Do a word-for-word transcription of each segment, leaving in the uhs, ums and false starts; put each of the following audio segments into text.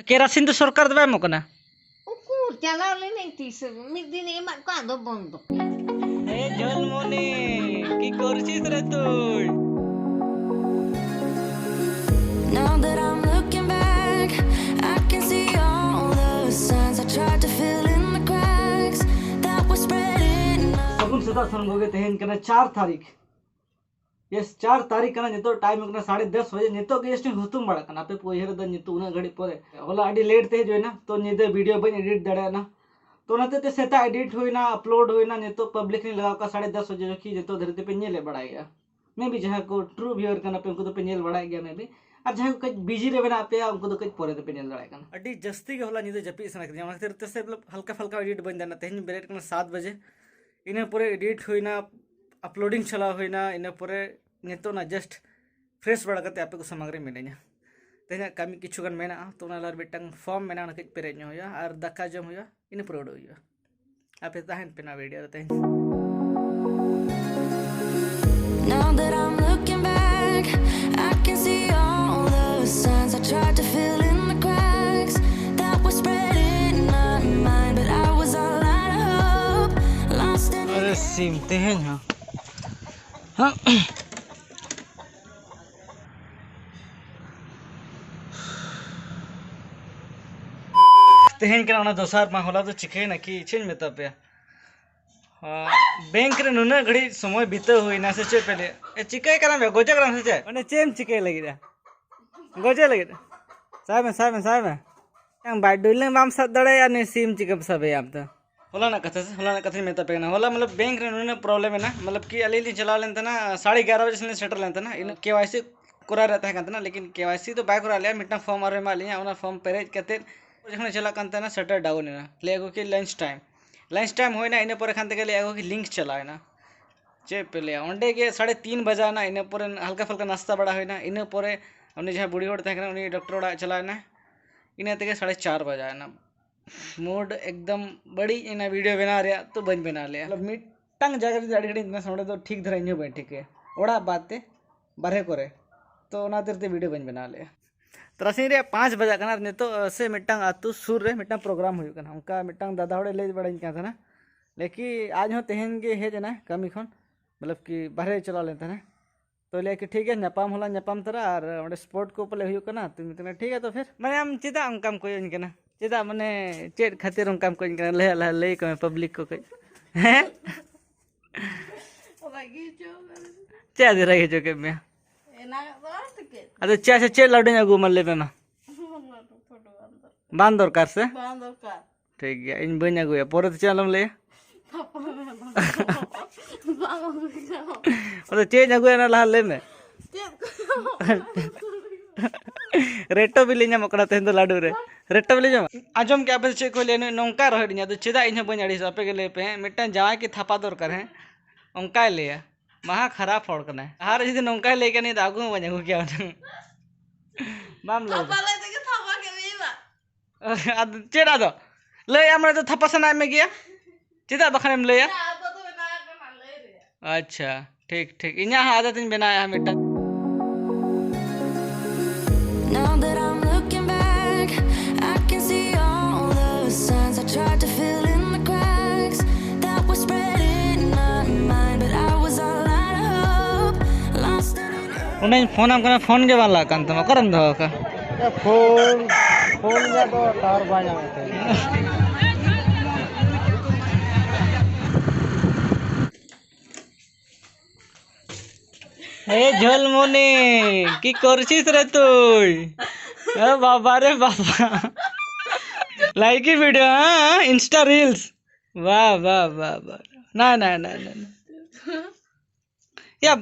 Kerosene ᱫᱚ ᱥᱚᱨᱠᱟᱨ ᱫᱚ ᱵᱟᱭ ᱮᱢᱚᱜ ᱠᱟᱱᱟ᱾ ᱩᱠᱩᱨ ᱪᱟᱞᱟᱣ ᱞᱮᱱᱟᱹᱧ ᱛᱤᱥ, ᱢᱤᱫ ᱫᱤᱱ ᱮ ᱮᱢᱟᱫ ᱠᱚᱣᱟ, ᱟᱫᱚ ᱵᱚᱱᱫᱚ᱾ ᱦᱮ ᱡᱷᱚᱞᱢᱚᱱᱤ, ᱠᱤ ᱠᱚᱨᱪᱤᱥ ᱨᱮ ᱛᱩᱭ? Now that I'm looking back, I can see all the signs I tried to fill in the cracks that were spreading. ᱥᱟᱹᱜᱩᱱ ᱥᱮᱛᱟᱜ ᱥᱟᱱᱟᱢ ᱠᱚᱜᱮ᱾ ᱛᱮᱦᱮᱧ ᱠᱟᱱᱟ ᱪᱟᱨ ᱛᱟᱹᱨᱤᱠᱷ᱾ ᱭᱮᱥ, ᱪᱟᱨ ᱛᱟᱹᱨᱤᱠᱷ ᱠᱟᱱᱟ᱾ ᱱᱤᱛᱚᱜ ᱴᱟᱭᱤᱢ ᱦᱩᱭᱩᱜ ᱠᱟᱱᱟ ᱥᱟᱲᱮ ᱫᱚᱥ ᱵᱟᱡᱮ᱾ ᱱᱤᱛᱚᱜ ᱜᱮ ᱡᱟᱥᱴ ᱤᱧ ᱦᱩᱛᱩᱢ ᱵᱟᱲᱟᱜ ᱠᱟᱱᱟ᱾ ᱟᱯᱮ ᱯᱮ ᱩᱭᱦᱟᱹᱨ ᱮᱫᱟ ᱱᱤᱛᱚᱜ ᱩᱱᱟᱹᱜ ᱜᱷᱟᱹᱲᱤᱡ ᱯᱚᱨᱮ? ᱦᱚᱞᱟ ᱟᱹᱰᱤ ᱞᱮᱴ ᱛᱮ ᱦᱮᱡ ᱦᱩᱭᱱᱟ, ᱛᱚ ᱧᱤᱫᱟᱹ ᱵᱷᱤᱰᱤᱭᱳ ᱵᱟᱹᱧ ᱮᱰᱤᱴ ᱫᱟᱲᱮᱭᱟᱜᱼᱟ᱾ ᱛᱚ ᱚᱱᱟᱛᱮ ᱛᱮ ᱥᱮᱛᱟᱜ ᱮᱰᱤᱴ ᱦᱩᱭᱱᱟ, ᱟᱯᱞᱳᱰ ᱦᱩᱭᱱᱟ, ᱱᱤᱛᱚᱜ ᱯᱟᱵᱽᱞᱤᱠ ᱞᱤᱧ ᱞᱟᱜᱟᱣ ᱠᱟᱜᱼᱟ ᱥᱟᱲᱮ ᱫᱚᱥ ᱵᱟᱡᱮ ᱡᱚᱠᱷᱤ ᱱᱤᱛᱚᱜ ᱫᱷᱟᱹᱨᱤᱡ ᱛᱮᱯᱮ ᱧᱮᱞ ᱵᱟᱲᱟᱭᱮᱫᱼᱟ᱾ ᱢᱮ ᱵᱤ ᱡᱟᱦᱟᱸᱭ ᱠᱚ ᱴᱨᱩ ᱵᱷᱤᱭᱩᱣᱟᱨ ᱠᱟᱱᱟ ᱯᱮ, ᱩᱱᱠᱩ ᱫᱚᱯᱮ ᱧᱮᱞ ᱵᱟᱲᱟᱭᱮᱫ ᱜᱮᱭᱟ ᱢᱮ ᱵᱤ, ᱟᱨ ᱡᱟᱦᱟᱸᱭ ᱠᱚ ᱠᱟᱹᱡ ᱵᱤᱡᱤ ᱨᱮ ᱢᱮᱱᱟᱜ ᱯᱮᱭᱟ, ᱩᱱᱠᱩ ᱫᱚ ᱠᱟᱹᱡ ᱯᱚᱨᱮ ᱛᱮᱯᱮ ᱧᱮᱞ ᱫᱟᱲᱮᱭᱟᱜ ᱠᱟᱱᱟ᱾ ᱟᱹᱰᱤ ᱡᱟᱹᱥᱛᱤ ᱜᱮ ᱦᱚᱞᱟ ᱧᱤᱫᱟᱹ ᱡᱟᱹᱯᱤᱫ ᱥᱟᱱᱟ ᱠᱤᱫᱤᱧᱟ, ᱚᱱᱟ ᱠᱷᱟᱹᱛᱤᱨ ᱛᱮ ᱥᱮ ᱦᱟᱞᱠᱟ ᱯᱷᱟᱞᱠᱟ ᱮᱰᱤᱴ ᱵᱟᱹᱧ ᱫᱟᱲᱮᱭᱟᱜᱼᱟ᱾ ᱛᱮᱦᱮᱧ ᱵᱮᱨᱮᱫ ᱠᱟᱱᱟ ᱥᱟᱛ ᱵᱟᱡᱮ, ᱤᱱᱟᱹ ᱯᱚᱨᱮ ᱮᱰᱤᱴ ᱦᱩᱭᱱᱟ, ᱟᱯᱞᱳᱰᱤᱝ ᱪᱟᱞᱟᱣ ᱦᱩᱭᱱᱟ, ᱤᱱᱟᱹ ᱯᱚᱨᱮ ᱱᱤᱛᱚᱜ ᱱᱟ ᱡᱟᱥᱴ ᱯᱷᱨᱮᱥ ᱵᱟᱲᱟ ᱠᱟᱛᱮ ᱟᱯᱮ ᱠᱚ ᱥᱟᱢᱟᱝ ᱨᱮ ᱢᱤᱱᱟᱹᱧᱟ᱾ ᱛᱮᱦᱮᱧᱟᱜ ᱠᱟᱹᱢᱤ ᱠᱤᱪᱷᱩ ᱜᱟᱱ ᱢᱮᱱᱟᱜᱼᱟ, ᱛᱚ ᱚᱱᱟ ᱞᱟᱹᱜᱤᱫ ᱢᱤᱫᱴᱟᱝ ᱯᱷᱚᱨᱢ ᱢᱮᱱᱟᱜᱼᱟ, ᱚᱱᱟ ᱠᱟᱹᱡ ᱯᱮᱨᱮᱡ ᱧᱚᱜ ᱦᱩᱭᱩᱜᱼᱟ ᱟᱨ ᱫᱟᱠᱟ ᱡᱚᱢ ᱦᱩᱭᱩᱜᱼᱟ, ᱤᱱᱟᱹ ᱯᱚᱨᱮ ᱩᱰᱩᱠ ᱦᱩᱭᱩᱜᱼᱟ᱾ ᱟᱯᱮ ᱛᱟᱦᱮᱱ ᱯᱮ ᱱᱚᱣᱟ ᱵᱷᱤᱰᱤᱭᱳ ᱨᱮ ᱛᱮᱦᱮᱧ᱾ Now that I'm looking back, I can see all the signs I tried to fill in the cracks that were spreading in my mind, but I was all out of hope, lost in ᱟᱨᱮ ᱥᱤᱢ ᱛᱮᱦᱮᱧ ᱦᱚᱸ ᱛᱮᱦᱮᱧ ᱠᱟᱱᱟ ᱚᱱᱟ ᱫᱚᱥᱟᱨ ᱢᱟ᱾ ᱦᱚᱞᱟ ᱫᱚ ᱪᱤᱠᱟᱹᱭᱮᱱᱟ ᱠᱤ ᱪᱮᱫ ᱤᱧ ᱢᱮᱛᱟ ᱯᱮᱭᱟ? ᱵᱮᱝᱠ ᱨᱮ ᱱᱩᱱᱟᱹᱜ ᱜᱷᱟᱹᱲᱤᱡ ᱥᱚᱢᱚᱭ ᱵᱤᱛᱟᱹᱣ ᱦᱩᱭᱱᱟ ᱥᱮ ᱪᱮᱫ ᱯᱮ ᱞᱟᱹᱭᱟ? ᱮ, ᱪᱤᱠᱟᱹᱭ ᱠᱟᱱᱟᱢ ᱭᱟ? ᱜᱚᱡᱚᱜ ᱠᱟᱱᱟᱢ ᱥᱮ ᱪᱮᱫ? ᱢᱟᱱᱮ ᱪᱮᱫ ᱮᱢ ᱪᱤᱠᱟᱹᱭ ᱞᱟᱹᱜᱤᱫ? ᱜᱚᱡᱚᱜ ᱞᱟᱹᱜᱤᱫ? ᱥᱟᱵ ᱢᱮ, ᱥᱟᱵ ᱢᱮ, ᱥᱟᱵ ᱢᱮ᱾ ᱵᱟᱭ ᱰᱩᱞᱟᱹᱝ ᱵᱟᱢ ᱥᱟᱵ ᱫᱟᱲᱮᱭᱟᱜᱼᱟ, ᱱᱩᱭ ᱥᱤᱢ ᱪᱤᱠᱟᱹᱢ ᱥᱟᱵᱮᱭᱟ ᱟᱢ ᱫᱚ? ᱦᱚᱞᱟᱱᱟᱜ ᱠᱟᱛᱷᱟ ᱥᱮ, ᱦᱚᱞᱟᱱᱟᱜ ᱠᱟᱛᱷᱟᱧ ᱢᱮᱛᱟ ᱯᱮ ᱠᱟᱱᱟ᱾ ᱦᱚᱞᱟ ᱢᱚᱛᱞᱚᱵ ᱵᱮᱝᱠ ᱨᱮ ᱱᱩᱱᱟᱹᱜ ᱯᱨᱚᱵᱞᱮᱢ ᱮᱱᱟ, ᱢᱚᱛᱞᱚᱵ ᱠᱤ ᱟᱹᱞᱤᱧ ᱞᱤᱧ ᱪᱟᱞᱟᱣ ᱞᱮᱱ ᱛᱟᱦᱮᱱᱟ, ᱥᱟᱲᱮ ᱮᱜᱟᱨᱚ ᱵᱟᱡᱮ ᱥᱮᱫ ᱞᱤᱧ ᱥᱮᱴᱮᱨ ᱞᱮᱱ ᱛᱟᱦᱮᱱᱟ᱾ ᱤᱱᱟᱹ ᱠᱮ ᱣᱟᱭ ᱥᱤ ᱠᱚᱨᱟᱣ ᱨᱮᱭᱟᱜ ᱛᱟᱦᱮᱸ ᱠᱟᱱ ᱛᱟᱦᱮᱱᱟ, ᱞᱮᱠᱤᱱ ᱠᱮ ᱣᱟᱭ ᱥᱤ ᱫᱚ ᱵᱟᱭ ᱠᱚᱨᱟᱣ ᱞᱮᱜᱼᱟ᱾ ᱢᱤᱫᱴᱟᱝ ᱯᱷᱚᱨᱢ ᱟᱨᱚ ᱮᱢᱟᱜ ᱞᱤᱧᱟ, ᱚᱱᱟ ᱯᱷᱚᱨᱢ ᱯᱮᱨᱮᱡ ᱠᱟᱛᱮᱫ ᱡᱚᱠᱷᱚᱱ ᱪᱟᱞᱟᱜ ᱠᱟᱱ ᱛᱟᱦᱮᱱᱟ, ᱥᱮᱴᱟᱨ ᱰᱟᱣᱩᱱ ᱮᱱᱟ, ᱞᱟᱹᱭ ᱟᱠᱚ ᱠᱤ ᱞᱟᱧᱪ ᱴᱟᱭᱤᱢ᱾ ᱞᱟᱧᱪ ᱴᱟᱭᱤᱢ ᱦᱩᱭᱱᱟ, ᱤᱱᱟᱹ ᱯᱚᱨᱮ ᱠᱷᱟᱱ ᱛᱮᱜᱮ ᱞᱟᱹᱭ ᱟᱠᱚ ᱠᱤ ᱞᱤᱝᱠ ᱪᱟᱞᱟᱣ ᱮᱱᱟ᱾ ᱪᱮᱫ ᱯᱮ ᱞᱟᱹᱭᱟ, ᱚᱸᱰᱮ ᱜᱮ ᱥᱟᱲᱮ ᱛᱤᱱ ᱵᱟᱡᱟᱣ ᱮᱱᱟ᱾ ᱤᱱᱟᱹ ᱯᱚᱨᱮ ᱦᱟᱞᱠᱟ ᱯᱷᱟᱞᱠᱟ ᱱᱟᱥᱛᱟ ᱵᱟᱲᱟ ᱦᱩᱭᱱᱟ, ᱤᱱᱟᱹ ᱯᱚᱨᱮ ᱩᱱᱤ ᱡᱟᱦᱟᱸᱭ ᱵᱩᱲᱦᱤ ᱦᱚᱲ ᱛᱟᱦᱮᱸ ᱠᱟᱱᱟ, ᱩᱱᱤ ᱰᱚᱠᱴᱚᱨ ᱚᱲᱟᱜ ᱪᱟᱞᱟᱣ ᱮᱱᱟ᱾ ᱤᱱᱟᱹ ᱛᱮᱜᱮ ᱥᱟᱲᱮ ᱪᱟᱨ ᱵᱟᱡᱟᱣ ᱮᱱᱟ᱾ ᱢᱩᱰ ᱮᱠᱫᱚᱢ ᱵᱟᱹᱲᱤᱡ ᱮᱱᱟ ᱵᱷᱤᱰᱤᱭᱳ ᱵᱮᱱᱟᱣ ᱨᱮᱭᱟᱜ, ᱛᱚ ᱵᱟᱹᱧ ᱵᱮᱱᱟᱣ ᱞᱮᱜᱼᱟ᱾ ᱢᱚᱛᱞᱚᱵ ᱢᱤᱫᱴᱟᱝ ᱡᱟᱭᱜᱟ ᱨᱮ ᱡᱩᱫᱤ ᱟᱹᱰᱤ ᱜᱷᱟᱹᱲᱤᱡ ᱤᱧ ᱛᱟᱦᱮᱱᱟ, ᱚᱸᱰᱮ ᱫᱚ ᱴᱷᱤᱠ ᱫᱷᱟᱨᱟ ᱤᱧ ᱦᱚᱸ ᱵᱟᱹᱧ ᱴᱷᱤᱠᱟᱹᱭᱟ, ᱚᱲᱟᱜ ᱵᱟᱫ ᱛᱮ ᱵᱟᱨᱦᱮ ᱠᱚᱨᱮ᱾ ᱛᱚ ᱚᱱᱟ ᱠᱷᱟᱹᱛᱤᱨ ᱛᱮ ᱵᱷᱤᱰᱤᱭᱳ ᱵᱟᱹᱧ ᱵᱮᱱᱟᱣ ᱞᱮᱜᱼᱟ᱾ ᱛᱟᱨᱟᱥᱤᱧ ᱨᱮᱭᱟᱜ ᱯᱟᱸᱪ ᱵᱟᱡᱟᱜ ᱠᱟᱱᱟ ᱟᱨ ᱱᱤᱛᱚᱜ ᱥᱮ ᱢᱤᱫᱴᱟᱝ ᱟᱹᱛᱩ ᱥᱩᱨ ᱨᱮ ᱢᱤᱫᱴᱟᱝ ᱯᱨᱳᱜᱨᱟᱢ ᱦᱩᱭᱩᱜ ᱠᱟᱱᱟ, ᱚᱱᱠᱟ ᱢᱤᱫᱴᱟᱝ ᱫᱟᱫᱟ ᱦᱚᱲᱮ ᱞᱟᱹᱭ ᱵᱟᱲᱟᱧ ᱠᱟᱱ ᱛᱟᱦᱮᱱᱟ᱾ ᱞᱮᱠᱤ ᱟᱡ ᱦᱚᱸ ᱛᱮᱦᱮᱧ ᱜᱮ ᱦᱮᱡ ᱮᱱᱟᱭ ᱠᱟᱹᱢᱤ ᱠᱷᱚᱱ, ᱢᱚᱛᱞᱚᱵ ᱠᱤ ᱵᱟᱦᱨᱮ ᱪᱟᱞᱟᱣ ᱞᱮᱱ ᱛᱟᱦᱮᱱᱟ᱾ ᱛᱚ ᱞᱟᱹᱭᱟ ᱠᱤ ᱴᱷᱤᱠ ᱜᱮᱭᱟ, ᱧᱟᱯᱟᱢ ᱦᱚᱸᱞᱟᱝ ᱧᱟᱯᱟᱢ ᱛᱟᱨᱟ ᱟᱨ ᱚᱸᱰᱮ ᱥᱯᱳᱨᱴ ᱠᱚ ᱯᱟᱞᱮ ᱦᱩᱭᱩᱜ ᱠᱟᱱᱟ᱾ ᱛᱚ ᱢᱮᱛᱟᱭ ᱠᱟᱱᱟ ᱴᱷᱤᱠ ᱜᱮᱭᱟ ᱛᱚ ᱯᱷᱤᱨ᱾ ᱢᱟᱱᱮ ᱟᱢ ᱪᱮᱫᱟᱜ ᱚᱱᱠᱟᱢ ᱠᱚᱭᱚᱜ ᱟᱹᱧ ᱠᱟᱱᱟ? ᱪᱮᱫᱟᱜ ᱢᱟᱱᱮ ᱪᱮᱫ ᱠᱷᱟᱹᱛᱤᱨ ᱚᱱᱠᱟᱢ ᱠᱚᱭᱚᱜ ᱟᱹᱧ ᱠᱟᱱᱟ? ᱞᱟᱹᱭ ᱞᱟᱹᱭ ᱠᱚᱢᱮ ᱯᱟᱵᱽᱞᱤᱠ ᱠᱚ ᱠᱟᱹᱡ᱾ ᱦᱮᱸ? ᱨᱟᱹᱜᱤ ᱦᱚᱪᱚ ᱠᱟᱫᱤᱧ᱾ ᱪᱮᱫ ᱟᱫᱚ ᱨᱟᱹᱜᱤ ᱦᱚᱪᱚ ᱠᱮᱫ ᱢᱮᱭᱟ? ᱮᱱᱟᱝ ᱫᱚ ᱴᱷᱤᱠ ᱜᱮ᱾ ᱟᱫᱚ ᱪᱮᱫ ᱥᱮ ᱪᱮᱫ ᱞᱟᱹᱰᱩᱧ ᱟᱹᱜᱩ ᱟᱢᱟ ᱞᱟᱹᱭ ᱢᱮ ᱢᱟ? ᱯᱷᱳᱴᱳ ᱵᱟᱝ ᱫᱚᱨᱠᱟᱨ᱾ ᱵᱟᱝ ᱫᱚᱨᱠᱟᱨ ᱥᱮ? ᱵᱟᱝ ᱫᱚᱨᱠᱟᱨ᱾ ᱴᱷᱤᱠ ᱜᱮᱭᱟ, ᱤᱧ ᱵᱟᱹᱧ ᱟᱹᱜᱩᱭᱟ, ᱯᱚᱨᱮ ᱛᱮ ᱪᱮᱫ ᱟᱞᱚᱢ ᱞᱟᱹᱭᱟ᱾ ᱵᱟᱝ ᱟᱹᱜᱩᱭ ᱠᱟᱱᱟ᱾ ᱟᱫᱚ ᱪᱮᱫ ᱤᱧ ᱟᱹᱜᱩᱭᱟ ᱚᱱᱟ ᱞᱟᱦᱟ ᱞᱟᱹᱭ ᱢᱮ᱾ ᱪᱮᱫ ᱠᱚ? ᱨᱮᱴᱚ ᱵᱤᱞᱤ ᱧᱟᱢᱚᱜ ᱠᱟᱱᱟ ᱛᱮᱦᱮᱧ ᱫᱚ ᱞᱟᱹᱰᱩ ᱨᱮ᱾ ᱨᱮᱴᱚ ᱵᱤᱞᱤ ᱧᱟᱢᱚᱜ᱾ ᱟᱸᱡᱚᱢ ᱠᱮᱜᱼᱟ ᱯᱮ ᱪᱮᱫ ᱠᱚ ᱞᱟᱹᱭᱟ? ᱱᱩᱭ ᱱᱚᱝᱠᱟ ᱨᱚᱦᱮᱫ ᱤᱧ, ᱟᱫᱚ ᱪᱮᱫᱟᱜ ᱤᱧ ᱦᱚᱸ ᱵᱟᱹᱧ ᱟᱹᱲᱤᱥᱚᱜᱼᱟ? ᱟᱯᱮ ᱜᱮ ᱞᱟᱹᱭ ᱯᱮ, ᱦᱮᱸ? ᱢᱤᱫᱴᱟᱝ ᱡᱟᱶᱟᱭ ᱠᱤ ᱛᱷᱟᱯᱟ ᱫᱚᱨᱠᱟᱨ, ᱦᱮᱸ? ᱚᱱᱠᱟᱭ ᱞᱟᱹᱭᱟ᱾ ᱢᱟᱦᱟ ᱠᱷᱟᱨᱟᱯ ᱦᱚᱲ ᱠᱟᱱᱟᱭ᱾ ᱟᱨ ᱡᱩᱫᱤ ᱱᱚᱝᱠᱟᱭ ᱞᱟᱹᱭ ᱠᱷᱟᱱ, ᱤᱧ ᱫᱚ ᱟᱹᱜᱩ ᱦᱚᱸ ᱵᱟᱹᱧ ᱟᱹᱜᱩ ᱠᱮᱭᱟ ᱩᱱᱟᱹᱜ᱾ ᱵᱟᱢ ᱞᱟᱹᱭ ᱮᱫᱟ᱾ ᱛᱷᱟᱯᱟ ᱞᱟᱹᱭ ᱛᱮᱜᱮ ᱛᱷᱟᱯᱟ ᱠᱮᱫ ᱢᱮᱭᱟ ᱵᱟ᱾ ᱟᱫᱚ ᱪᱮᱫ ᱟᱫᱚ? ᱞᱟᱹᱭ ᱟᱢ ᱨᱮ ᱫᱚ ᱛᱷᱟᱯᱟ ᱥᱟᱱᱟᱭᱮᱫ ᱢᱮ ᱜᱮᱭᱟ? ᱪᱮᱫᱟᱜ ᱵᱟᱠᱷᱟᱱᱮᱢ ᱞᱟᱹᱭᱟ? ᱟᱵᱚ ᱫᱚ ᱢᱮᱱᱟᱜ ᱠᱟᱱᱟ ᱞᱟᱹᱭ ᱨᱮᱭᱟᱜ᱾ ᱟᱪᱪᱷᱟ, ᱴᱷᱤᱠ, ᱴᱷᱤᱠ᱾ ᱤᱧᱟᱹᱜ ᱦᱚᱸ ᱟᱫᱚ ᱛᱤᱧ ᱵᱮᱱᱟᱣᱮᱫᱼᱟ ᱢᱤᱫᱴᱟᱝ᱾ Now that I'm looking back, I can see all the signs I tried to fill in the cracks that were spread in my mind, but I was all out of hope, lost and in. ᱚᱸᱰᱮᱧ phone ᱟᱢ ᱠᱟᱱᱟ, phone ᱜᱮ ᱵᱟᱝ ᱞᱟᱜ ᱠᱟᱱ ᱛᱟᱢᱟ, ᱚᱠᱟᱨᱮᱢ ᱫᱚᱦᱚ ᱟᱠᱟᱫᱼᱟ? ᱯᱷᱳᱱ, ᱯᱷᱳᱱ ᱨᱮᱭᱟᱜ ᱫᱚ ᱴᱟᱣᱟᱨ ᱵᱟᱭ ᱧᱟᱢᱮᱫ ᱛᱟᱦᱮᱸᱫ᱾ ए झोलमुनी, की करछिस रे तुई? ए बाबा रे बाबा। लाइकी वीडियो, हाँ, Insta reels। वाह, वाह, वाह, वाह। ना, ना, ना, ना, ना। या,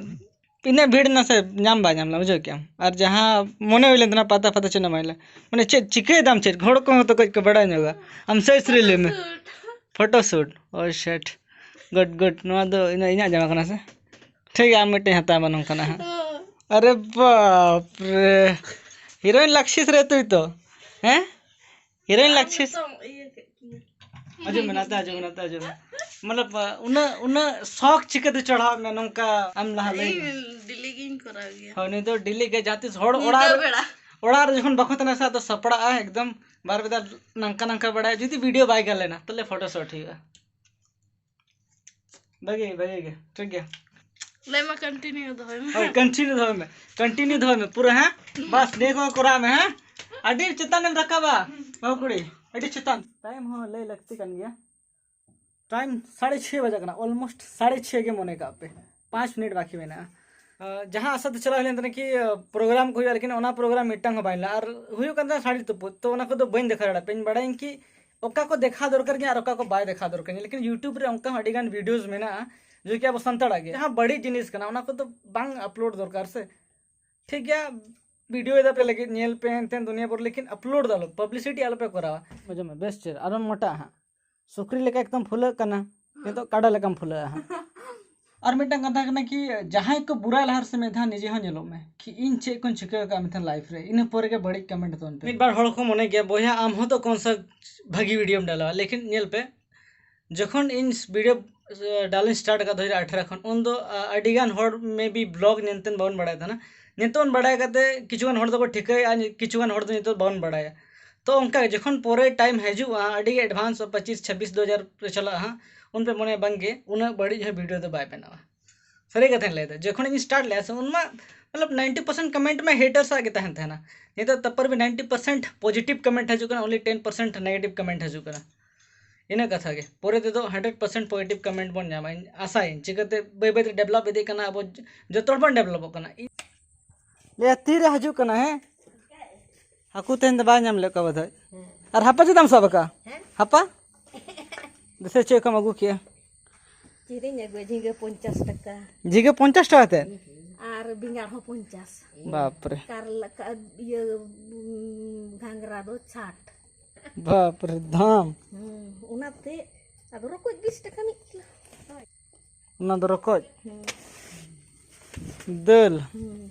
ᱤᱱᱟᱹᱜ ᱵᱷᱤᱲ ᱱᱟᱥᱮ ᱧᱟᱢ ᱵᱟᱭ ᱧᱟᱢ ᱞᱮᱱᱟ, ᱵᱩᱡᱷᱟᱹᱣ ᱠᱮᱜᱼᱟᱢ᱾ ᱟᱨ ᱡᱟᱦᱟᱸ ᱢᱚᱱᱮ ᱦᱩᱭ ᱞᱮᱱ ᱛᱟᱦᱮᱱᱟ, ᱯᱟᱛᱟ ᱯᱷᱟᱛᱟ ᱪᱮᱫ ᱦᱚᱸ ᱵᱟᱭ ᱞᱮ-, ᱢᱟᱱᱮ ᱪᱮᱫ ᱪᱤᱠᱟᱹᱭ ᱫᱟᱢ ᱪᱮᱫ? ᱦᱚᱲ ᱠᱚᱦᱚᱸ ᱛᱚ ᱠᱟᱹᱡ ᱠᱚ ᱵᱟᱲᱟᱭ ᱧᱚᱜᱟ᱾ ᱟᱢ ᱥᱟᱹᱭ ᱥᱟᱹᱨᱤ ᱞᱟᱹᱭ ᱢᱮ᱾ Photo shoot. ᱳ ᱥᱮᱴ᱾ Good, good. ᱱᱚᱣᱟ ᱫᱚ ᱤᱧᱟᱹᱜ, ᱤᱧᱟᱹᱜ ᱡᱟᱢᱟ ᱠᱟᱱᱟ ᱥᱮ? ᱴᱷᱤᱠ ᱜᱮᱭᱟ, ᱟᱢ ᱢᱤᱫᱴᱮᱱ ᱦᱟᱛᱟᱣ ᱢᱮ ᱱᱚᱝᱠᱟᱱᱟᱜ ᱦᱟᱸᱜ᱾ ᱟᱨᱮ ᱵᱟᱯ ᱨᱮ᱾ ᱦᱤᱨᱳᱭᱤᱱ ᱞᱟᱜᱽᱥᱤᱥ ᱨᱮ ᱛᱩᱭ ᱛᱚ᱾ ᱦᱮᱸ? ᱦᱤᱨᱳᱭᱤᱱ ᱞᱟᱜᱽᱥᱤᱥ᱾ ᱱᱤᱛᱚᱝ ᱤᱭᱟᱹ ᱠᱮᱫ ᱠᱤᱧᱟ᱾ ᱟᱸᱡᱚᱢ ᱢᱮ, ᱱᱟᱛᱮ ᱟᱸᱡᱚᱢ ᱢᱮ, ᱱᱟᱛᱮ ᱟᱸᱡᱚᱢ ᱢᱮ᱾ ᱢᱚᱛᱞᱚᱵ, ᱩᱱᱟᱹᱜ, ᱩᱱᱟᱹᱜ ᱥᱚᱠ ᱪᱤᱠᱟᱹᱛᱮ ᱪᱚᱲᱦᱟᱣ ᱢᱮ ᱱᱚᱝᱠᱟ ᱟᱢ ᱞᱟᱦᱟ ᱞᱟᱹᱭ ᱢᱮ᱾ ᱤᱧ ᱰᱮᱞᱤ ᱜᱤᱧ ᱠᱚᱨᱟᱣ ᱜᱮᱭᱟ᱾ ᱦᱳᱭ, ᱱᱩᱭ ᱫᱚ ᱰᱮᱞᱤ ᱜᱮ ᱡᱟᱦᱟᱸ ᱛᱤᱥ ᱦᱚᱲ ᱧᱤᱫᱟᱹ ᱚᱲᱟᱜ ᱨᱮ, ᱵᱮᱲᱟ᱾ ᱚᱲᱟᱜ ᱨᱮ ᱡᱚᱠᱷᱚᱱ ᱵᱟᱠᱚ ᱛᱟᱦᱮᱱᱟ ᱥᱮ, ᱟᱫᱚ ᱥᱟᱯᱲᱟᱜᱼᱟ ᱮᱠᱫᱚᱢ᱾ ᱵᱟᱨ ᱵᱮᱫᱟ ᱱᱟᱝᱠᱟ ᱱᱟᱝᱠᱟ ᱵᱟᱲᱟᱭᱟ, ᱡᱩᱫᱤ ᱵᱷᱤᱰᱤᱭᱳ ᱵᱟᱭ ᱜᱟᱱ ᱞᱮᱱᱟ, ᱛᱟᱦᱞᱮ ᱯᱷᱳᱴᱳ ᱥᱩᱴ ᱦᱩᱭᱩᱜᱼᱟ᱾ ᱵᱷᱟᱜᱮ, ᱵᱷᱟᱜᱮ ᱜᱮ, ᱴᱷᱤᱠ ᱜᱮᱭᱟ᱾ ᱞᱟᱹᱭ ᱢᱟ, ᱠᱚᱱᱴᱤᱱᱤᱭᱩ ᱫᱚᱦᱚᱭ ᱢᱮ᱾ ᱦᱳᱭ, ᱠᱚᱱᱴᱤᱱᱤᱭᱩ ᱫᱚᱦᱚᱭ ᱢᱮ, ᱠᱚᱱᱴᱤᱱᱤᱭᱩ ᱫᱚᱦᱚᱭ ᱢᱮ ᱯᱩᱨᱟᱹ, ᱦᱮᱸ? ᱵᱟᱥ, ᱱᱤᱭᱟᱹ ᱠᱚ ᱠᱚᱨᱟᱣ ᱢᱮ, ᱦᱮᱸ? ᱟᱹᱰᱤ ᱪᱮᱛᱟᱱ ᱮᱢ ᱨᱟᱠᱟᱵᱟ, ᱵᱟᱹᱦᱩ ᱠᱩᱲᱤ, ᱟᱹᱰᱤ ᱪᱮᱛᱟᱱ᱾ ᱴᱟᱭᱤᱢ ᱦᱚᱸ ᱞᱟᱹᱭ ᱞᱟᱹᱠᱛᱤ ᱠᱟᱱ ᱜᱮᱭᱟ᱾ ᱴᱟᱭᱤᱢ ᱥᱟᱲᱮ ᱪᱷᱚᱭ ᱵᱟᱡᱟᱜ ᱠᱟᱱᱟ, ᱚᱞᱢᱳᱥᱴ ᱥᱟᱲᱮ ᱪᱷᱚᱭ ᱜᱮ ᱢᱚᱱᱮ ᱠᱟᱜ ᱯᱮ, ᱯᱟᱸᱪ ᱢᱤᱱᱤᱴ ᱵᱟᱠᱤ ᱢᱮᱱᱟᱜᱼᱟ᱾ ᱟᱸ, ᱡᱟᱦᱟᱸ ᱟᱥᱟ ᱛᱮ ᱪᱟᱞᱟᱣ ᱦᱩᱭ ᱞᱮᱱ ᱛᱟᱦᱮᱸ ᱠᱤ, ᱟᱸ, ᱯᱨᱳᱜᱨᱟᱢ ᱠᱚ ᱦᱩᱭᱩᱜᱼᱟ, ᱞᱮᱠᱤᱱ ᱚᱱᱟ ᱯᱨᱳᱜᱨᱟᱢ ᱢᱤᱫᱴᱟᱝ ᱦᱚᱸ ᱵᱟᱭ ᱦᱩᱭ ᱞᱮᱱᱟ᱾ ᱟᱨ ᱦᱩᱭᱩᱜ ᱠᱟᱱ ᱛᱟᱦᱮᱸᱱᱟ ᱥᱟᱹᱲᱤ ᱛᱩᱯᱩᱫ, ᱛᱚ ᱚᱱᱟ ᱠᱚᱫᱚ ᱵᱟᱹᱧ ᱫᱮᱠᱷᱟᱣ ᱫᱟᱲᱮᱭᱟᱜᱼᱟ᱾ ᱤᱧ ᱵᱟᱲᱟᱭᱟᱹᱧ ᱠᱤ ᱚᱠᱟ ᱠᱚ ᱫᱮᱠᱷᱟᱣ ᱫᱚᱨᱠᱟᱨ ᱜᱮᱭᱟ ᱟᱨ ᱚᱠᱟ ᱠᱚ ᱵᱟᱭ ᱫᱮᱠᱷᱟᱣ ᱫᱚᱨᱠᱟᱨ ᱜᱮᱭᱟ, ᱞᱮᱠᱤᱱ YouTube ᱨᱮ ᱚᱱᱠᱟ ᱦᱚᱸ ᱟᱹᱰᱤ ᱜᱟᱱ ᱵᱷᱤᱰᱤᱭᱳᱥ ᱢᱮᱱᱟᱜᱼᱟ, ᱡᱮ ᱠᱤ ᱟᱵᱚ ᱥᱟᱱᱛᱟᱲᱟᱜ ᱜᱮ, ᱡᱟᱦᱟᱸ ᱵᱟᱹᱲᱤᱡ ᱡᱤᱱᱤᱥ ᱠᱟᱱᱟ, ᱚᱱᱟ ᱠᱚᱫᱚ ᱵᱟᱝ ᱟᱯᱞᱳᱰ ᱫᱚᱨᱠᱟᱨ ᱥᱮ᱾ ᱴᱷᱤᱠ ᱜᱮᱭᱟ, ᱵᱷᱤᱰᱤᱭᱳ ᱮᱫᱟ ᱯᱮ ᱞᱟᱹᱜᱤᱫ, ᱧᱮᱞ ᱯᱮ ᱮᱱᱛᱮ ᱫᱩᱱᱤᱭᱟᱹ ᱵᱷᱳᱨ, ᱞᱮᱠᱤᱱ ᱟᱯᱞᱳᱰ ᱫᱚ ᱟᱞᱚ, ᱯᱟᱵᱽᱞᱤᱥᱤᱴᱤ ᱟᱞᱚ ᱯᱮ ᱠᱚᱨᱟᱣᱟ᱾ ᱵᱩᱡᱷᱟᱹᱣ ᱢᱮ, ᱵᱮᱥ ᱪᱮᱦᱨᱟ, ᱟᱨᱚ ᱢᱚᱴᱟᱜ ᱦᱟᱸᱜ᱾ ᱥᱩᱠᱨᱤ ᱞᱮᱠᱟ ᱮᱠᱫᱚᱢ ᱯᱷᱩᱞᱟᱹᱜ ᱠᱟᱱᱟ, ᱱᱤᱛᱚᱜ ᱠᱟᱰᱟ ᱞᱮᱠᱟᱢ ᱯᱷᱩᱞᱟᱹᱜᱼᱟ ᱦᱟᱸᱜ᱾ ᱟᱨ ᱢᱤᱫᱴᱟᱝ ᱠᱟᱛᱷᱟ ᱠᱟᱱᱟ ᱠᱤ, ᱡᱟᱦᱟᱸᱭ ᱠᱚ ᱵᱩᱨᱟᱭ ᱞᱟᱦᱟᱨ ᱥᱮ ᱢᱤᱫ ᱫᱷᱟᱣ ᱱᱤᱡᱮ ᱦᱚᱸ ᱧᱮᱞᱚᱜ ᱢᱮ ᱠᱤ ᱤᱧ ᱪᱮᱫ ᱠᱚᱧ ᱪᱤᱠᱟᱹ ᱟᱠᱟᱫ ᱢᱮᱱᱛᱮ ᱞᱟᱭᱤᱯᱷ ᱨᱮ, ᱤᱱᱟᱹ ᱯᱚᱨᱮ ᱜᱮ ᱵᱟᱹᱲᱤᱡ ᱠᱚᱢᱮᱱᱴ ᱛᱟᱵᱚᱱ ᱯᱮ᱾ ᱢᱤᱫ ᱵᱟᱨ ᱦᱚᱲ ᱠᱚ ᱢᱚᱱᱮ ᱜᱮᱭᱟ, ᱵᱚᱭᱦᱟ ᱟᱢ ᱦᱚᱸ ᱛᱚ ᱠᱚᱱ ᱥᱟ ᱵᱷᱟᱹᱜᱤ ᱵᱷᱤᱰᱤᱭᱳᱢ ᱰᱟᱞᱟᱣᱟ, ᱞᱮᱠᱤᱱ ᱧᱮᱞ ᱯᱮ, ᱡᱚᱠᱷᱚᱱ ᱤᱧ ᱵᱷᱤᱰᱤᱭᱳ ᱰᱟᱞ ᱤᱧ ᱥᱴᱟᱨᱴ ᱟᱠᱟᱫ ᱫᱩ ᱦᱟᱡᱟᱨ ᱟᱴᱷᱟᱨᱚ ᱠᱷᱚᱱ, ᱩᱱ ᱫᱚ ᱟᱹᱰᱤ ᱜᱟᱱ ᱦᱚᱲ ᱢᱮ ᱵᱤ ᱵᱞᱚᱜ ᱧᱮᱞᱛᱮ ᱵᱟᱵᱚᱱ ᱵᱟᱲᱟᱭ ᱛᱟᱦᱮᱱᱟ᱾ ᱱᱤᱛᱚᱜ ᱵᱚᱱ ᱵᱟᱲᱟᱭ ᱠᱟᱛᱮ ᱠᱤᱪᱷᱩ ᱜᱟᱱ ᱦᱚᱲ ᱫᱚᱠᱚ ᱴᱷᱤᱠᱟᱹᱭᱮᱫᱼᱟ, ᱠᱤᱪᱷᱩ ᱜᱟᱱ ᱦᱚᱲ ᱫᱚ ᱱᱤᱛᱚᱜ ᱵᱟᱵᱚᱱ ᱵᱟᱲᱟᱭᱟ᱾ ᱛᱚ ᱚᱱᱠᱟ ᱜᱮ ᱡᱚᱠᱷᱚᱱ ᱯᱚᱨᱮ ᱴᱟᱭᱤᱢ ᱦᱤᱡᱩᱜᱼᱟ, ᱟᱹᱰᱤ ᱜᱮ ᱮᱰᱵᱷᱟᱱᱥ ᱯᱚᱸᱪᱤᱥ ᱪᱷᱟᱵᱵᱤᱥ ᱫᱩ ᱦᱟᱡᱟᱨ ᱨᱮ ᱪᱟᱞᱟᱜᱼᱟ ᱦᱟᱸᱜ, ᱩᱱ ᱯᱮ ᱢᱚᱱᱮᱭᱟ ᱵᱟᱝ ᱜᱮ ᱩᱱᱟᱹᱜ ᱵᱟᱹᱲᱤᱡ ᱦᱚᱸ ᱵᱷᱤᱰᱤᱭᱳ ᱫᱚ ᱵᱟᱭ ᱵᱮᱱᱟᱣᱟ᱾ ᱥᱟᱹᱨᱤ ᱠᱟᱛᱷᱟᱧ ᱞᱟᱹᱭᱫᱟ, ᱡᱚᱠᱷᱚᱱ ᱤᱧ ᱥᱴᱟᱨᱴ ᱞᱮᱫᱼᱟ ᱥᱮ, ᱩᱱ ᱢᱟ ᱢᱚᱛᱞᱚᱵ ᱱᱟᱭᱤᱱᱴᱤ ᱯᱟᱨᱥᱮᱱᱴ ᱠᱚᱢᱮᱱᱴ ᱢᱟ ᱦᱮᱴᱟᱨᱥ ᱟᱜ ᱜᱮ ᱛᱟᱦᱮᱱ ᱛᱟᱦᱮᱱᱟ᱾ ᱱᱤᱛᱚᱜ ᱛᱟᱯᱚᱨ B ninety percent positive comment ᱦᱤᱡᱩᱜ ᱠᱟᱱᱟ, ᱚᱱᱞᱤ ᱴᱮᱱ ᱯᱟᱨᱥᱮᱱᱴ ᱱᱮᱜᱮᱴᱤᱵᱷ ᱠᱚᱢᱮᱱᱴ ᱦᱤᱡᱩᱜ ᱠᱟᱱᱟ᱾ ᱤᱱᱟᱹ ᱠᱟᱛᱷᱟ ᱜᱮ, ᱯᱚᱨᱮ ᱛᱮᱫᱚ ᱦᱟᱱᱰᱨᱮᱰ ᱯᱟᱨᱥᱮᱱᱴ ᱯᱚᱡᱤᱴᱤᱵᱷ ᱠᱚᱢᱮᱱᱴ ᱵᱚᱱ ᱧᱟᱢᱟ, ᱤᱧ ᱟᱥᱟᱭᱟᱹᱧ᱾ ᱪᱤᱠᱟᱹᱛᱮ ᱵᱟᱹᱭ ᱵᱟᱹᱭ ᱛᱮ ᱰᱮᱵᱷᱞᱚᱯ ᱤᱫᱤᱜ ᱠᱟᱱᱟ, ᱟᱵᱚ ᱡᱚᱛᱚ ᱦᱚᱲ ᱵᱚᱱ ᱰᱮᱵᱷᱞᱚᱯᱚᱜ ᱠᱟᱱᱟ᱾ ᱞᱟᱹᱭᱟ ᱛᱤᱨᱮ ᱦᱤᱡᱩᱜ ᱠᱟᱱᱟ, ᱦᱮᱸ? ᱦᱟᱹᱠᱩ ᱛᱮᱦᱮᱧ ᱫᱚ ᱵᱟᱭ ᱧᱟᱢ ᱞᱮᱫ ᱠᱚᱣᱟ ᱵᱚᱫᱷᱚᱭ᱾ ᱟᱨ ᱦᱟᱯᱟ ᱪᱮᱫᱟᱜ ᱮᱢ ᱥᱟᱵ ᱟᱠᱟᱫᱼᱟ? ᱦᱮᱸ? ᱦᱟᱯᱟ? ᱫᱤᱥᱟᱹ ᱪᱮᱫ ᱠᱚᱢ ᱟᱹᱜᱩ ᱠᱮᱜᱼᱟ? ᱠᱤᱨᱤᱧ ᱟᱹᱜᱩ ᱡᱷᱤᱸᱜᱟᱹ ᱯᱚᱧᱪᱟᱥ ᱴᱟᱠᱟ᱾ ᱡᱷᱤᱸᱜᱟᱹ ᱯᱚᱧᱪᱟᱥ ᱴᱟᱠᱟ ᱛᱮ? ᱟᱨ ᱵᱮᱸᱜᱟᱲ ᱦᱚᱸ ᱯᱚᱧᱪᱟᱥ᱾ ᱵᱟᱯᱨᱮ᱾ ᱠᱟᱨᱞᱟ, ᱠᱟ-, ᱤᱭᱟᱹ, ᱩᱸ, ᱜᱷᱟᱸᱜᱽᱨᱟ ᱫᱚ ᱥᱟᱴ᱾ ᱵᱟᱯᱨᱮ, ᱫᱟᱢ᱾ ᱦᱩᱸ, ᱚᱱᱟᱛᱮ ᱟᱫᱚ ᱨᱚᱠᱚᱡ ᱵᱤᱥ ᱴᱟᱠᱟ ᱢᱤᱫ ᱠᱤᱞᱳ᱾ ᱚᱱᱟ ᱫᱚ ᱨᱚᱠᱚᱡ? ᱦᱩᱸ᱾ ᱫᱟᱹᱞ? ᱦᱩᱸ᱾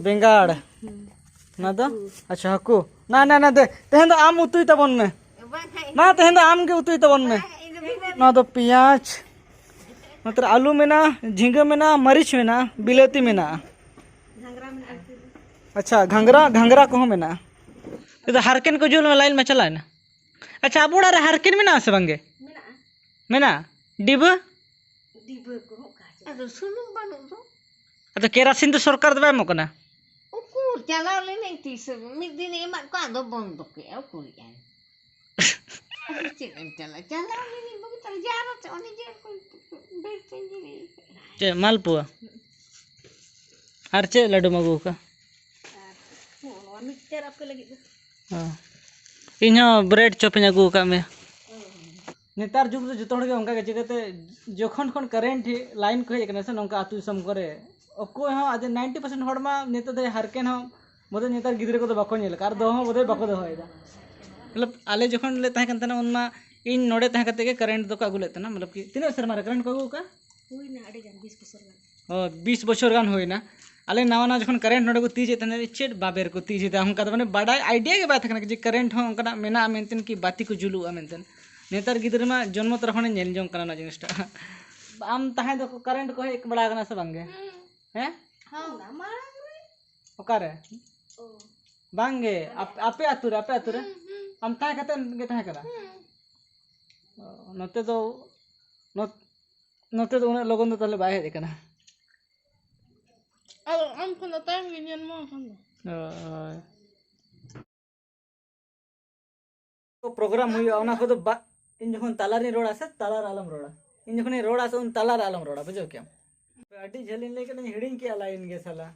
ᱵᱮᱸᱜᱟᱲ? ᱦᱩᱸ᱾ ᱚᱱᱟ ᱫᱚ? ᱦᱟᱹᱠᱩ᱾ ᱟᱪᱪᱷᱟ, ᱦᱟᱹᱠᱩ᱾ ᱱᱟ, ᱱᱟ, ᱱᱟ, ᱫᱮ, ᱛᱮᱦᱮᱧ ᱫᱚ ᱟᱢ ᱩᱛᱩᱭ ᱛᱟᱵᱚᱱ ᱢᱮ᱾ ᱵᱟᱝ, ᱦᱮᱸ, ᱢᱟ, ᱛᱮᱦᱮᱧ ᱫᱚ ᱟᱢ ᱜᱮ ᱩᱛᱩᱭ ᱛᱟᱵᱚᱱ ᱢᱮ᱾ ᱵᱟᱝ, ᱤᱧ ᱫᱚ ᱵᱟᱹᱧ ᱢᱮᱱᱟ᱾ ᱱᱚᱣᱟ ᱫᱚ ᱯᱮᱸᱭᱟᱡᱽ, ᱱᱚᱛᱮ ᱨᱮ ᱟᱹᱞᱩ ᱢᱮᱱᱟᱜᱼᱟ, ᱡᱷᱤᱸᱜᱟᱹ ᱢᱮᱱᱟᱜᱼᱟ, ᱢᱟᱹᱨᱤᱪ ᱢᱮᱱᱟᱜᱼᱟ, ᱵᱤᱞᱟᱹᱛᱤ ᱢᱮᱱᱟᱜᱼᱟ᱾ ᱜᱷᱟᱸᱜᱽᱨᱟ ᱢᱮᱱᱟᱜᱼᱟ᱾ ᱟᱪᱪᱷᱟ, ᱜᱷᱟᱸᱜᱽᱨᱟ, ᱜᱷᱟᱸᱜᱽᱨᱟ ᱠᱚᱦᱚᱸ ᱢᱮᱱᱟᱜᱼᱟ᱾ ᱛᱚ ᱦᱟᱨᱠᱮᱱ ᱠᱚ ᱡᱩᱞ ᱢᱮ, ᱞᱟᱭᱤᱱ ᱢᱟ ᱪᱟᱞᱟᱣᱮᱱᱟ᱾ ᱟᱪᱪᱷᱟ, ᱟᱵᱚ ᱚᱲᱟᱜ ᱨᱮ ᱦᱟᱨᱠᱮᱱ ᱢᱮᱱᱟᱜᱼᱟ ᱥᱮ ᱵᱟᱝᱜᱮ? ᱢᱮᱱᱟᱜᱼᱟ᱾ ᱢᱮᱱᱟᱜᱼᱟ? ᱰᱤᱵᱟᱹ? ᱰᱤᱵᱟᱹ ᱠᱚᱦᱚᱸ ᱚᱠᱟ ᱪᱚ᱾ ᱟᱫᱚ ᱥᱩᱱᱩᱢ ᱵᱟᱹᱱᱩᱜ ᱫᱚ᱾ ᱟᱫᱚ ᱠᱮᱨᱟᱥᱤᱱ ᱫᱚ ᱥᱚᱨᱠᱟᱨ ᱫᱚ ᱵᱟᱭ ᱮᱢᱚᱜ ᱠᱟᱱᱟ? ᱩᱠᱩᱨ, ᱪᱟᱞᱟᱣ ᱞᱮᱱᱟᱹᱧ ᱛᱤᱥ, ᱢᱤᱫ ᱫᱤᱱᱮ ᱮᱢᱟᱫ ᱠᱚᱣᱟ, ᱟᱫᱚ ᱵᱚᱱᱫᱚ ᱠᱮᱜᱼᱟ, ᱩᱠᱩᱨᱤᱡ ᱟᱭ᱾ ᱟᱫᱚ ᱪᱮᱫ ᱮᱢ ᱪᱟᱞᱟᱜᱼᱟ? ᱪᱟᱞᱟᱣ ᱞᱮᱱᱟᱹᱧ ᱵᱟᱹᱵᱩ, ᱛᱟᱦᱞᱮ ᱡᱟᱦᱟᱸ ᱨᱮ ᱚᱱᱮ ᱡᱮ ᱵᱮᱨ ᱛᱤᱧ ᱜᱤᱰᱤ ᱠᱟᱜᱼᱟ᱾ ᱪᱮᱫ ᱢᱟᱞᱯᱩᱣᱟ? ᱟᱨ ᱪᱮᱫ ᱞᱟᱹᱰᱩᱢ ᱟᱹᱜᱩ ᱟᱠᱟᱫ? ᱟᱨ ᱱᱚᱜᱼᱚ ᱱᱚᱣᱟ ᱢᱤᱠᱥᱪᱟᱨ ᱟᱯᱮ ᱞᱟᱹᱜᱤᱫ ᱫᱚ᱾ ᱦᱚᱸ᱾ ᱤᱧ ᱦᱚᱸ ᱵᱨᱮᱰ ᱪᱚᱯ ᱤᱧ ᱟᱹᱜᱩ ᱟᱠᱟᱫ ᱢᱮᱭᱟ᱾ ᱱᱮᱛᱟᱨ ᱡᱩᱜᱽ ᱫᱚ ᱡᱚᱛᱚ ᱦᱚᱲ ᱜᱮ ᱚᱱᱠᱟ ᱜᱮ, ᱪᱤᱠᱟᱹᱛᱮ ᱡᱚᱠᱷᱚᱱ ᱠᱷᱚᱱ ᱠᱟᱨᱮᱱᱴ ᱞᱟᱭᱤᱱ ᱠᱚ ᱦᱮᱡ ᱟᱠᱟᱱᱟ ᱥᱮ, ᱱᱚᱝᱠᱟ ᱟᱹᱛᱩ ᱫᱤᱥᱚᱢ ᱠᱚᱨᱮ, ᱚᱠᱚᱭ ᱦᱚᱸ ᱟᱫᱚ ninety percent ᱦᱚᱲ ᱢᱟ ᱱᱤᱛᱚᱜ ᱫᱚ ᱦᱟᱨᱠᱮᱱ ᱦᱚᱸ ᱵᱚᱞᱮ ᱱᱮᱛᱟᱨ ᱜᱤᱫᱽᱨᱟᱹ ᱠᱚᱫᱚ ᱵᱟᱠᱚ ᱧᱮᱞ ᱟᱠᱟᱫ ᱟᱨ ᱫᱚᱦᱚ ᱦᱚᱸ ᱵᱚᱞᱮ ᱵᱟᱠᱚ ᱫᱚᱦᱚᱭᱮᱫᱟ᱾ ᱢᱚᱛᱞᱚᱵ, ᱟᱞᱮ ᱡᱚᱠᱷᱚᱱ ᱞᱮ ᱛᱟᱦᱮᱸ ᱠᱟᱱ ᱛᱟᱦᱮᱱᱟ, ᱩᱱ ᱢᱟ ᱤᱧ ᱱᱚᱰᱮ ᱛᱟᱦᱮᱸ ᱠᱟᱛᱮ ᱜᱮ ᱠᱟᱨᱮᱱᱴ ᱫᱚᱠᱚ ᱟᱹᱜᱩ ᱞᱮᱫ ᱛᱟᱦᱮᱱᱟ᱾ ᱢᱚᱛᱞᱚᱵ ᱠᱤ, ᱛᱤᱱᱟᱹᱜ ᱥᱮᱨᱢᱟ ᱨᱮ ᱠᱟᱨᱮᱱᱴ ᱠᱚ ᱟᱹᱜᱩ ᱟᱠᱟᱫᱼᱟ? ᱦᱩᱭᱱᱟ ᱟᱹᱰᱤ ᱜᱟᱱ, ᱵᱤᱥ ᱵᱚᱪᱷᱚᱨ ᱜᱟᱱ᱾ ᱚ, ᱵᱤᱥ ᱵᱚᱪᱷᱚᱨ ᱜᱟᱱ ᱦᱩᱭᱱᱟ᱾ ᱟᱞᱮ ᱱᱟᱣᱟ ᱱᱟᱣᱟ ᱡᱚᱠᱷᱚᱱ ᱠᱟᱨᱮᱱᱴ ᱱᱚᱰᱮ ᱠᱚ ᱛᱤᱡᱮᱫ ᱛᱟᱦᱮᱱᱟ, ᱪᱮᱫ ᱵᱟᱵᱮᱨ ᱠᱚ ᱛᱤᱡᱮᱫᱟ, ᱚᱱᱠᱟ ᱫᱚ ᱢᱟᱱᱮ ᱵᱟᱰᱟᱭ ᱟᱭᱰᱤᱭᱟ ᱜᱮ ᱵᱟᱭ ᱛᱟᱦᱮᱸ ᱠᱟᱱᱟ ᱡᱮ ᱠᱟᱨᱮᱱᱴ ᱦᱚᱸ ᱚᱱᱠᱟᱱᱟᱜ ᱢᱮᱱᱟᱜᱼᱟ ᱢᱮᱱᱛᱮ, ᱠᱤ ᱵᱟᱹᱛᱤ ᱠᱚ ᱡᱩᱞᱩᱜᱼᱟ ᱢᱮᱱᱛᱮ᱾ ᱱᱮᱛᱟᱨ ᱜᱤᱫᱽᱨᱟᱹ ᱢᱟ ᱡᱚᱱᱢᱚ ᱛᱚᱨᱟ ᱠᱷᱚᱱᱮ ᱧᱮᱞ ᱡᱚᱝ ᱠᱟᱱᱟ ᱱᱚᱣᱟ ᱡᱤᱱᱤᱥᱴᱟ᱾ ᱟᱢ ᱛᱟᱦᱮᱸ ᱫᱚ ᱠᱟᱨᱮᱱᱴ ᱠᱚ ᱦᱮᱡ ᱵᱟᱲᱟ ᱟᱠᱟᱱᱟ ᱥᱮ ᱵᱟᱝ ᱜᱮ? ᱦᱩᱸ᱾ ᱦᱮᱸ? ᱦᱚᱸ, ᱚᱱᱟ ᱢᱟᱲᱟᱝ ᱨᱮ᱾ ᱚᱠᱟᱨᱮ? ᱚ᱾ ᱵᱟᱝ ᱜᱮ, ᱟᱯ-, ᱟᱯᱮ ᱟᱹᱛᱩ ᱨᱮ, ᱟᱯᱮ ᱟᱹᱛᱩ ᱨᱮ? ᱦᱩᱸ, ᱦᱩᱸ᱾ ᱟᱢ ᱛᱟᱦᱮᱸ ᱠᱟᱛᱮ ᱜᱮ ᱛᱟᱦᱮᱸ ᱠᱟᱱᱟ? ᱦᱩᱸ᱾ ᱚ, ᱱᱚᱛᱮ ᱫᱚ, ᱱᱚᱛ-, ᱱᱚᱛᱮ ᱫᱚ ᱩᱱᱟᱹᱜ ᱞᱚᱜᱚᱱ ᱫᱚ ᱛᱟᱦᱞᱮ ᱵᱟᱭ ᱦᱮᱡ ᱟᱠᱟᱱᱟ᱾ ᱟᱨ ᱟᱢ ᱠᱷᱚᱱ ᱫᱚ ᱛᱟᱭᱚᱢ ᱜᱮ ᱧᱮᱞ ᱢᱟ ᱠᱷᱟᱱ ᱫᱚ᱾ ᱦᱳᱭ᱾ ᱯᱨᱳᱜᱨᱟᱢ ᱦᱩᱭᱩᱜᱼᱟ, ᱚᱱᱟ ᱠᱚᱫᱚ ᱵᱟ-, ᱤᱧ ᱡᱚᱠᱷᱚᱱ ᱛᱟᱞᱟᱨᱤᱧ ᱨᱚᱲᱟ ᱥᱮ, ᱛᱟᱞᱟᱨᱮ ᱟᱞᱚᱢ ᱨᱚᱲᱟ᱾ ᱤᱧ ᱡᱚᱠᱷᱚᱱᱤᱧ ᱨᱚᱲᱟ ᱥᱮ, ᱩᱱ ᱛᱟᱞᱟᱨᱮ ᱟᱞᱚᱢ ᱨᱚᱲᱟ, ᱵᱩᱡᱷᱟᱹᱣ ᱠᱮᱜᱼᱟᱢ? ᱟᱹᱰᱤ ᱡᱷᱟᱹᱞᱤᱧ ᱞᱟᱹᱭ ᱠᱮᱫᱟᱧ, ᱦᱤᱲᱤᱧ ᱠᱮᱜᱼᱟ ᱞᱟᱭᱤᱱ ᱜᱮ ᱥᱟᱞᱟ᱾